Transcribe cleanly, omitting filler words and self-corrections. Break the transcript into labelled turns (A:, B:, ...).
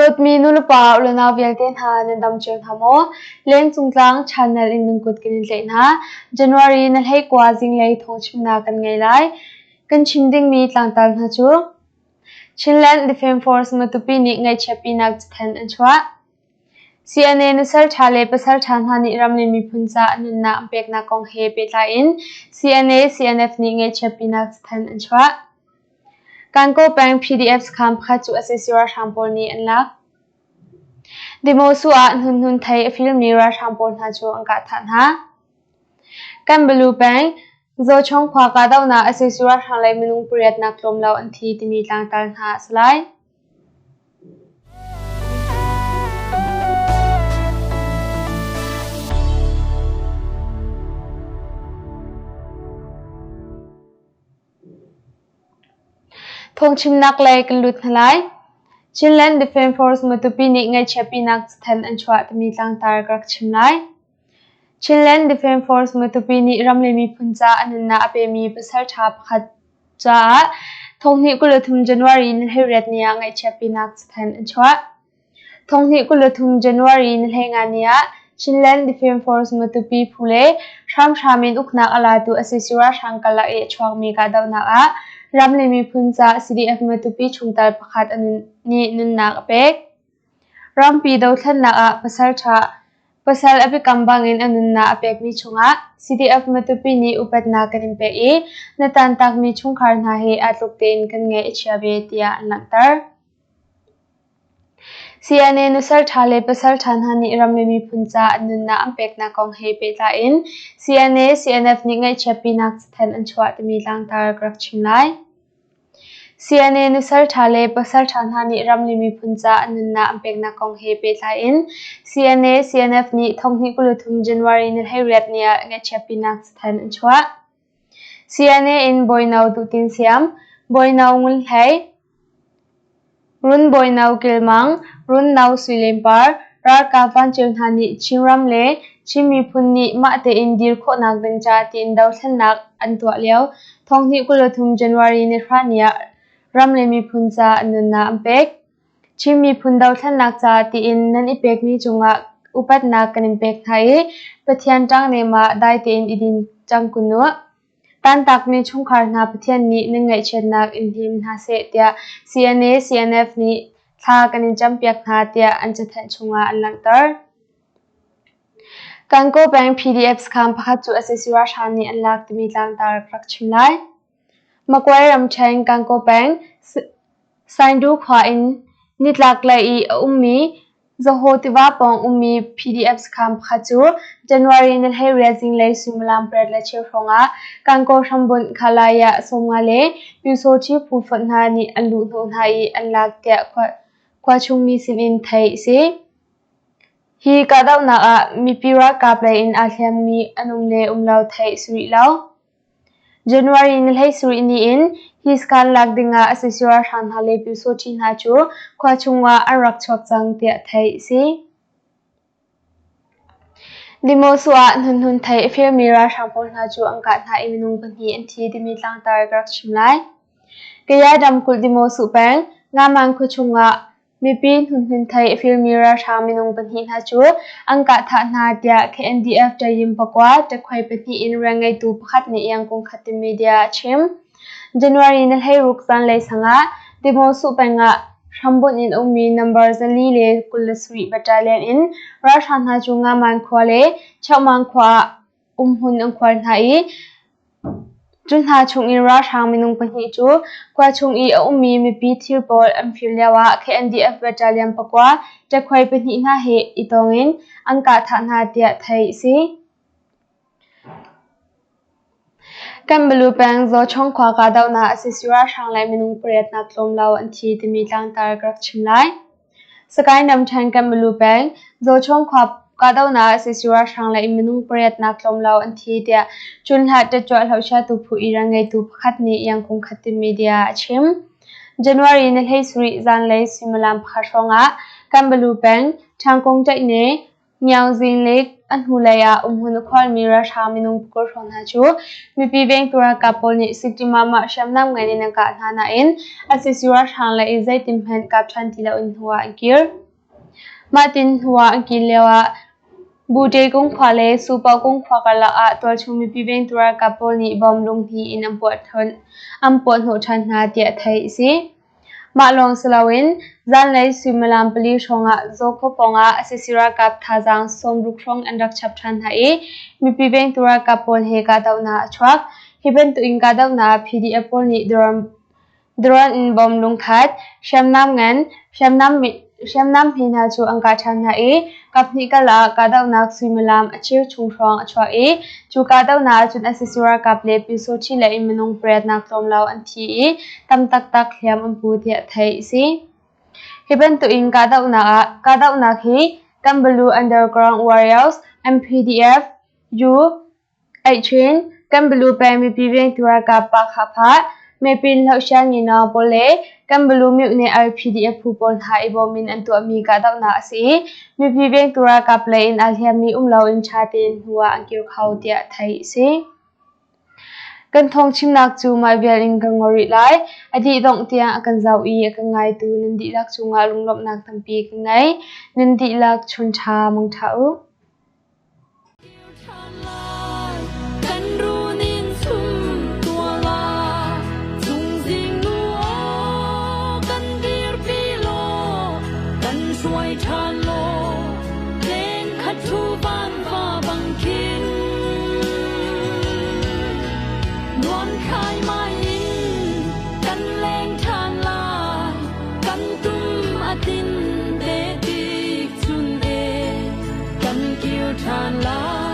A: Dawtmi nulepa ulenau vialte hna nan dam cio hna maw? Lengcung tlang channel in nan kut kan in tlaih hna. January na hleikua zinglei thawngchimnak kan ngei lai. Kan chim dingmi tlangtar hna cu Chinland Defence Force Matupi nih ngaihchiatpinak cathanh an chuah. CNA nusalṭha le pasalṭha hna nih ram le miphun ca an nunnak an peknak kong he pehtlai in CNA CNF nih ngaihchiatpinak cathanh an chuah. Kankaw peng PDF sakhan pakhat cu sac ralhrang pawl nih an lak. Demosu ah hnunhnun thei a filmi ralhrang pawl hna cu an kah thah hna. Kanbalu peng Zawchawng khua kahdohnak sac ralhrang lei minung pariatnak tlawm lo an thi timi tlangtar hna a si lai. Phungchimnak lei kan lut hna lai. Chinland Defence Force Matupi nih ngaihchiatpinak cathanh an chuah timi tlangtar ka rak chim lai. Chinland Defence Force Matupi nih ram le miphun ca a nunnak a pemi pasalṭha pakhat caah thonghnih 23 January ni 18 ni ah ngaihchiatpinak cathanh an chuah. Thonghnih 23 January ni 15 ni ah Chinland Defence Force Matupi phu le hramhram in uknak a latu sac ralhrang karlak i a chuakmi kahdohnak ah ram le miphun ca CDF Matupi chungtel pakhat nih nunnak a pek. Rampi dothlennak ah pasal a biakam bangin a nunnak a pekmi chungah CDF Matupi nih upatnak kan in pek i na tantakmi chungkhar hna he aa tluk tein kan ngaih a chia ve tiah an langhter. CNA nusalṭha le pasalṭha hna nih ram le miphun ca an nunnak an peknak kong he pehtlai in CNA CNF nih ngaihchiatpinak cathanh an chuah timi tlangtar ka rak chim lai. CNA nusalṭha le pasalṭha hna nih ram le miphun ca an nunnak an peknak kong he pehtlai in CNA CNF nih thonghnih 23 January ni 18 ni ah ngaihchiatpinak cathanh an chuah. CNA in Bawino Duh Tin Siam, Bawino Ngun Hlei, Run Bawino Kil Mang, Run No Sui Lem Par, ralkap vancung hna nih Chinram le Chin miphun nih mah tein dir khawhnak ding ca tiin dothlennak an tuah lio thonghnih 23 January ni hra ni ah ram le miphun ca an nunnak an pek. Chin miphun dothlennak ca tiin nan i pekmi cungah upatnak kan in pek hna i Pathian ṭangnem ah dai tein i din cang kun u. Tantakmi chungkhar hna Pathian nih nan ngaihchiatnak in hnim hna seh tiah CNA CNF nih thla kan in campiak hna tiah an cathanh chungah an langhter. Kankaw peng PDF sakhan pakhat cu sac ralhrang nih an lak timi tlangtar ka rak chim lai. Magway ramṭhen Kankaw peng Saindu khua in nitlaklei i a ummi Zahaw tiva pawng ummi PDF sakhan pakhat cu January ni 18 zinglei suimilam pariat le cheu hrawngah Kankaw hrambunh Khalaya 50 le Pyusawṭhi phu fonh hna nih an luhhnawh hna i an lak tiah khuachung mi sinin theih a si. Hi kahdohnak ah mipi ralkap lei in aa hliammi an um le um lo theih a si rih lo. January ni 17 ni in hi sakhan lak dingah sac ralhrang hna le Pyusawṭhi hna cu khua chungah an rak chuak cang tiah theih a si. Demosu ah hnunhnun thei a firmi ralhrang pawl hna cu an kah hna i minung pahnih an thi timi tlangtar ka rak chim lai. Kaya ramkulh Demosu peng Ngaman khua chungah Mipi hnunhnun thei a firmi ralhrang minung pahnih hna cu an kah thah hna tiah KNDF Tayim pakua ṭekhuai pahnih in rianngeitu pakhat nih Yangon khatin media a chim. January ni 16 zanlei sangah Demosu peng ah hrambunh in a ummi number 427 battalion in ralhrang hna cu Ngaman khua le Cheuhmang khua ah umhmun an khuar hna i cu hna chungin ralhrang minung pahnih cu khua chung i a ummi mipi thil pawl an fir lioah KNDF battalion pakua ṭekhuai pahnih hna he i tong in an kah thah hna tiah theih a si. Kanbalu peng Zawchawng khua kahdohnak sac ralhrang le minung pariatnak tlawm lo an thi timi tlangtar ka rak chim lai. Sakae ramṭhen Kanbalu peng Zawchawng khua kahdohnak sac ralhrang lei minung pariatnak tlawm lo an thi tiah Cunhlah ṭetṭuah hlohchiatu phu i rianngeitu pakhat nih Yangon Khatin media a chim. January ni 17 zanlei suimilam pakhat hrawngah Kanbalu peng Ṭhangkung ṭaihne. Ngiaungzing le a hnulei ah umhmun a khuarmi ralhrang minung pakul hrawng hna cu mipi vengtu ralkap pawl nih Sikṭimah hriamnam ngan in an kah hna nain sac ralhrang lei in zeitin hmanh kap ṭhan ti loin hnu ah an kir. Mah tin hnu ah an kir lioah Buṭekung khua le Supakung khua karlak ah tualchung mipi vengtu ralkap pawl nih bom lunghnih in an puahhnawh ṭhan hna tiah theih a si. Mah lawng si loin zanlei suimilam 4 hrawngah Zaw pawngah sac ralkap thazaang 60 hrawng an rak chap ṭhan hna i mipi vengtu ralkap pawl he kahdohnak a chuak. Hi bantukin kahdohnak ah PDF pawl nih drone in bom lungkhat, hriamnam ngan, hriamnam hme hna cu an kah ṭhan hna i kaphnih kal ah kahdohnak suimilam a cheu chung hrawng a chuak i cu kahdohnak ahcun sac ralkap le Pyusawṭhi lei in minung pariatnak tlawm lo an thi i tam taktak hliam an pu tiah theih a si. Hi bantukin kahdohnak hi Kanbalu Underground Warriors, MPDF, U, Eihchin, Kanbalu peng mipi vengtu ralkap Pakhapha, Mepin Hlohsian Nginawng pawl le Kanbalu myone RPDF phu pawl hna i bawm in an tuahmi kahdohnak a si i mipi vengtu ralkap lei in aa hliammi um loin ṭha tein hnu ah an kir kho tiah theih a si. Kan thawngchimnak cu mah vial in kan ngol rih lai. A dih dongh tiang a kan zoh i a kan ngaitu nan dihlak cungah lunglawmhnak tampi ka ngei. Nan dihlak chun ṭha mangṭha u.
B: Kan kir ṭhan lai.